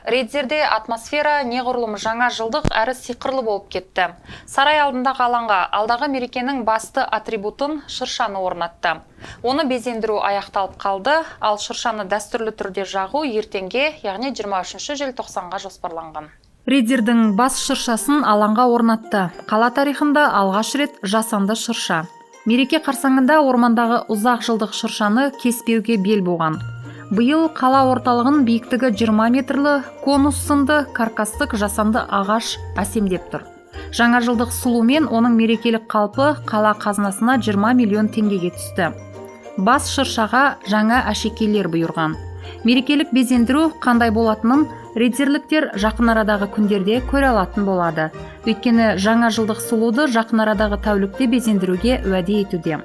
Риддерде атмосфера неғұрлым жаңа жылдық әрі сиқырлы болып кетті. Сарай алдындағы алаңға алдағы мерекенің басты атрибутын, шыршаны орнатты. Оны безендіру аяқталып қалды, ал шыршаны дәстүрлі түрде жағу ертеңге, яғни 23 желтоқсанға жоспарланған. Риддердің бас шыршасын алаңға орнатты. Қала тарихында алғаш рет жасанды шырша. Мереке қарсаңында ормандағы ұзақ жылдық шыршаны кеспеуге бел буған. Биыл қала орталығын биіктігі 20 метрлі конус сынды каркастық жасанды ағаш әсемдеп тұр. Жаңа жылдық сұлу мен оның мерекелік қалпы қала қазынасына 20 миллион теңгеге түсті. Бас шыршаға жаңа әшекейлер бұйырған. Мерекелік безендіру қандай болатынын риддерліктер жақын арадағы күндерде көре алатын болады. Өйткені жаңа жылдық сұлуды жақын арадағы тәулікте безендіруге уәде етуде.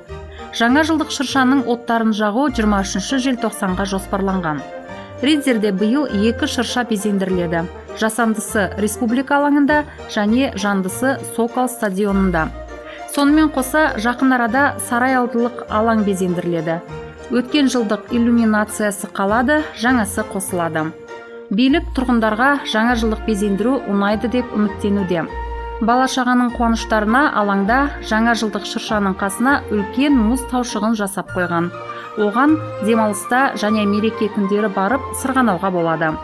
Жаңа жылдық шыршаның оттарын жағу 23 желтоқсанға жоспарланған. Риддерде биыл екі шырша безендіріледі. Жасандысы Республика алаңында және жандысы Сокол стадионында. Сонымен қоса, жақын арада сарай алдылық алаң безендіріледі. Өткен жылдық иллюминациясы қалады, жаңасы қосылады. Билік тұрғындарға жаңа жылдық безендіру ұнайды деп үміттенуде. Бала шағаның қуаныштарына алаңда жаңа жылдық шыршаның қасына үлкен мұз таушығын жасап қойған. Оған демалыста және мереке күндері барып сырғанауға болады.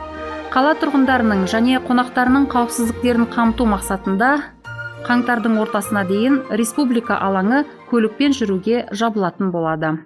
Қала тұрғындарының және қонақтарының қауіпсіздіктерін қамту мақсатында қаңтардың ортасына дейін Республика алаңы көлікпен жүруге жабылатын болады.